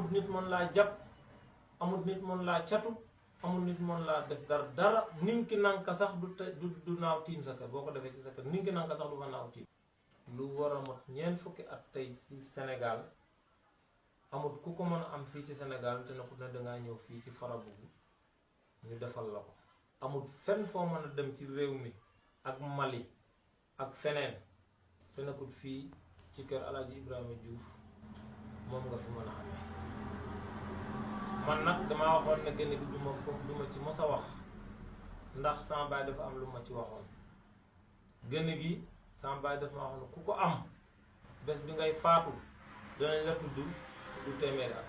amul nit mën laa jàpp, amul nit mën laa catu, amul nit mën laa def dara ninki nanka sax du naaw tiim sa kër boo ko defee ci sa kër ninki nanka sax du fa naaw tiim. lu war a mot ñeent fukki at tey ci Sénégal amul ku ko mën a am fii ci Sénégal te na ku ne dangaa ñëw fii ci Farabougou ñu defal la ko. amul fenn foo mën a dem ci réew mi ak Mali ak feneen te nekkul fii ci kër Alaaji Ibrahima Diouf moom nga fi mën a amee. man nag damaa waxoon ne génn gi duma ci mos a wax ndax sama baay dafa am lu ma ci waxoon. génn gi sama baay dafa ma waxoon ku ko am bés bi ngay faatu danañ la tudd du téeméeri at.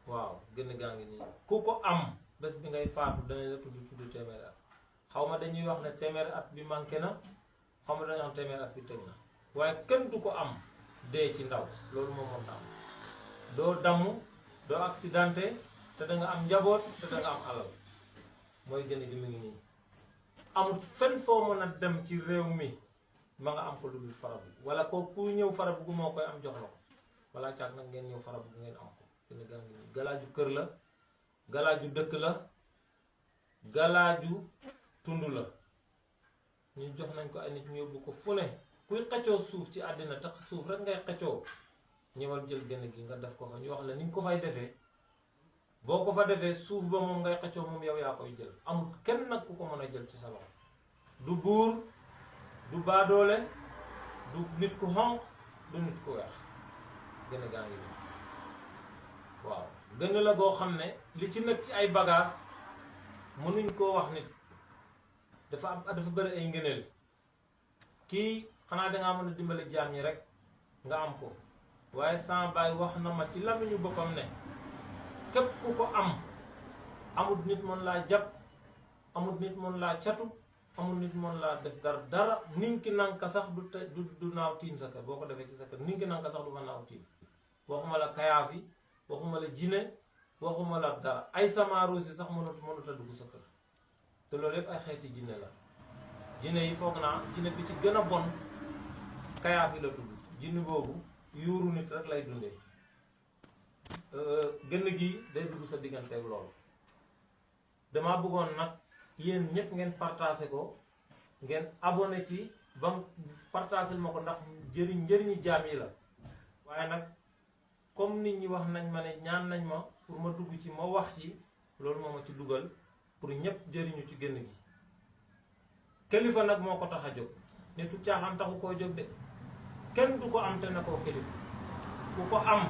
waaw génn gaa ngi nii ku ko am bés bi ngay faatu danañ la tudd téeméeri at. xaw ma dañuy wax ne téeméeri at bi manqué na, xaw ma dañuy wax téeméeri at bi tëj na, waaye kenn du ko am dee ci ndaw. loolu moom moo am doo damm doo accidenté te da nga am njaboot te da nga am alal. mooy génn gi mu ngi nii. amul fenn foo mën a dem ci réew mi ma nga am ko lu dul Farabougou wala ko ku ñëw Farabougou moo koy am jox la ko wala caag nag ngeen ñëw Farabougou ngeen am ko. génn gaa ngi nii galaaju kër la, galaaju dëkk la, galaaju tund la. ñu jox nañ ko ay nit ñu yóbbu ko fu ne. kuy xëccoo suuf ci àddina tax suuf rek ngay xëccoo ñëwal jël génn gi nga def ko fa ñu wax la ni nga ko fay defee. boo ko fa defee suuf ba moom ngay xëccoo moom yow yaa koy jël. amul kenn nag ku ko mën a jël ci sa loxo. du buur du baadoole du nit ku xonq du nit ku weex. génn gaa ngi nii waaw gën la goo xam ne li ci nekk ci ay bagages mënuñ koo wax nit. dafa bëri ay ngëneel. kii xanaa dangaa mën a dimbali jaam ñi rek nga am ko waaye sama baay wax na ma ci lamiñu boppam ne képp ku ko am amul nit mën laa jàpp, amul nit mën laa catu, amul nit mën laa def dara ninki nanka sax du naaw tiim sa kër boo ko defee ci sa kër ninki nanka sax du fa naaw tiim. waxuma la kayaafi, waxuma la jine, waxuma la dara ay samaarusi sax mënut a dugg sa kër. te loolu yëpp ay xeeti jinne la. jinne yi foog naa jinne bi ci gën a bon kayaafi la tudd. jinne boobu yuuru nit rek lay dundee. gën gi day dugg sa digganteeg loolu. dama bëggoon nag yéen ñëpp ngeen partagé ko, ngeen abonné ci ba partagé ma ko ndax njëriñi jaam yi la. waaye nag comme nit ñi wax nañ ma ne ñaan nañ ma pour ma dugg ci ma wax ci loolu moo ma ci dugal pour ñëpp jëriñu ci génn gi. kilifa nag moo ko tax a jóg nitu caaxaan taxu koo jóg de. kenn du ko am te na koo kilifa. ku ko am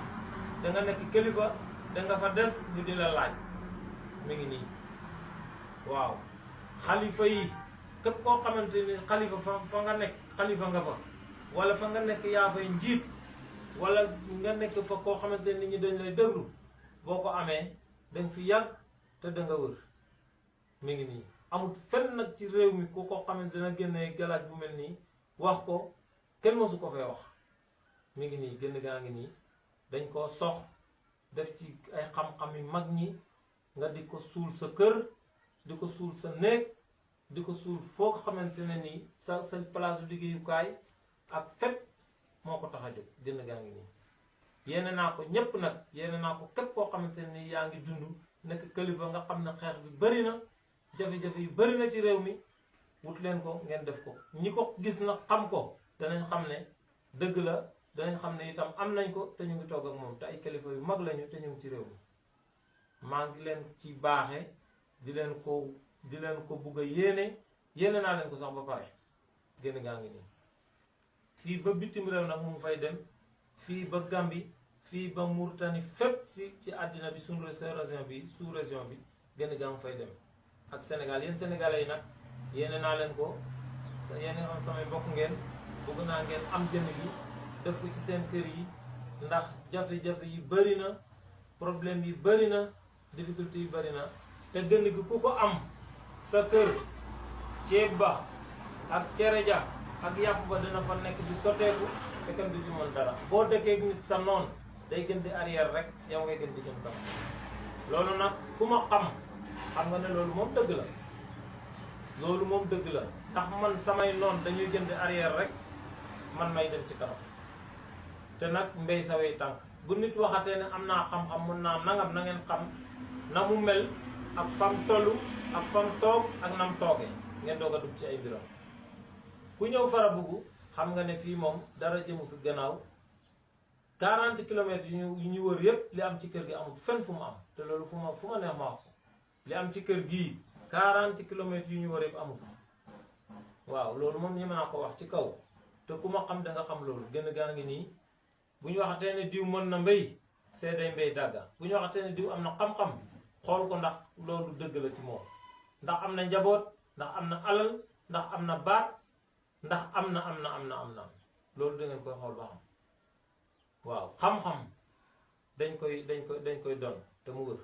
danga nekk kilifa danga fa des ñu di la laaj. mi ngi nii waaw xalifa yi képp koo xamante ni xalifa fa nga nekk xalifa nga fa wala fa nga nekk yaa fay njiit wala nga nekk fa koo xamante ni nit ñi dañ lay déglu boo ko amee danga fi yàgg te danga wër. mi ngi nii amul fenn nag ci réew mi ku ko xamante dina génnee galaaj bu mel nii wax ko kenn mosu ko fee wax. mi ngi nii génn gaa ngi nii dañ koo sox def ci ay xam-xam yu mag ñi nga di ko suul sa kër di ko suul sa néeg di ko suul foo ko xamante ne nii sa place liggéeyukaay ak fépp moo ko tax a jóg. génn gaa ngi nii yéene naa ko ñépp nag yéene naa ko képp koo xamante ne nii yaa ngi dund nekk kilifa nga xam ne xeex bi bari na jafe-jafe yu bari na ci réew mi wut leen ko ngeen def ko. ñi ko gis nag xam ko danañ xam ne dëgg la, danañ xam ne itam am nañ ko te ñu ngi toog ak moom te ay kilifa yu mag lañu te ñu ngi ci réew mi. maa ngi leen ci baaxe di leen ko bugg a yéene naa leen ko sax ba pare. génn gaa ngi nii fii ba bitim réew nag mu ngi fay dem, fii ba Gambie, fii ba Mauritanie, fépp ci àddina bi suñu région bi sous région bi génn gaa ngi fay dem. ak Sénégal yéen sénégalais yi nag yéene naa leen ko yéen am samay mbokk ngeen bëgg naa ngeen am génn gi def ko ci seen kër yi ndax jafe-jafe yi bari na, problème yi bari na, difficulté yi bari na. te génn gi ku ko am sa kër ceeb ba ak cere ja ak yàpp ba dina fa nekk di sotteeku te kenn du ci mën dara. boo dëkkee nit sa noon day gën di arrière rek yow ngay gën di jëm kanam. loolu nag ku ma xam nga ne loolu moom dëgg la. loolu moom dëgg la ndax man samay noon dañuy gën di arrière rek man may dem ci kanam. te nag mbéy sawee tànk bu nit waxatee ne am naa xam-xam mun naa nangam na ngeen xam na mu mel ak fam tollu ak fam toog ak nam toogee ngeen doog a dugg ci ay mbiram ku ñëw Farabougou xam nga ne fii moom dara jëmu fi gannaaw 40 kilomètres yu ñu wër yépp li am ci kër gi amul fenn fu mu am te loolu fu ma neex ma wax ko li am ci kër gii 40 kilomètres yu ñu wër yépp amul waaw loolu moom ñi mën naa ko wax ci kaw te ku ma xam da nga xam loolu gën gaa ngi nii bu ñu waxatee ne diw mën na mbéy seeday mbéy dàgga bu ñu waxatee ne diw am na xam-xam xool ko ndax loolu dëgg la ci moom ndax am na njaboot ndax am na alal ndax am na baat ndax am na loolu da ngeen koy xool ba xam waaw xam-xam dañ koy doon te mu wër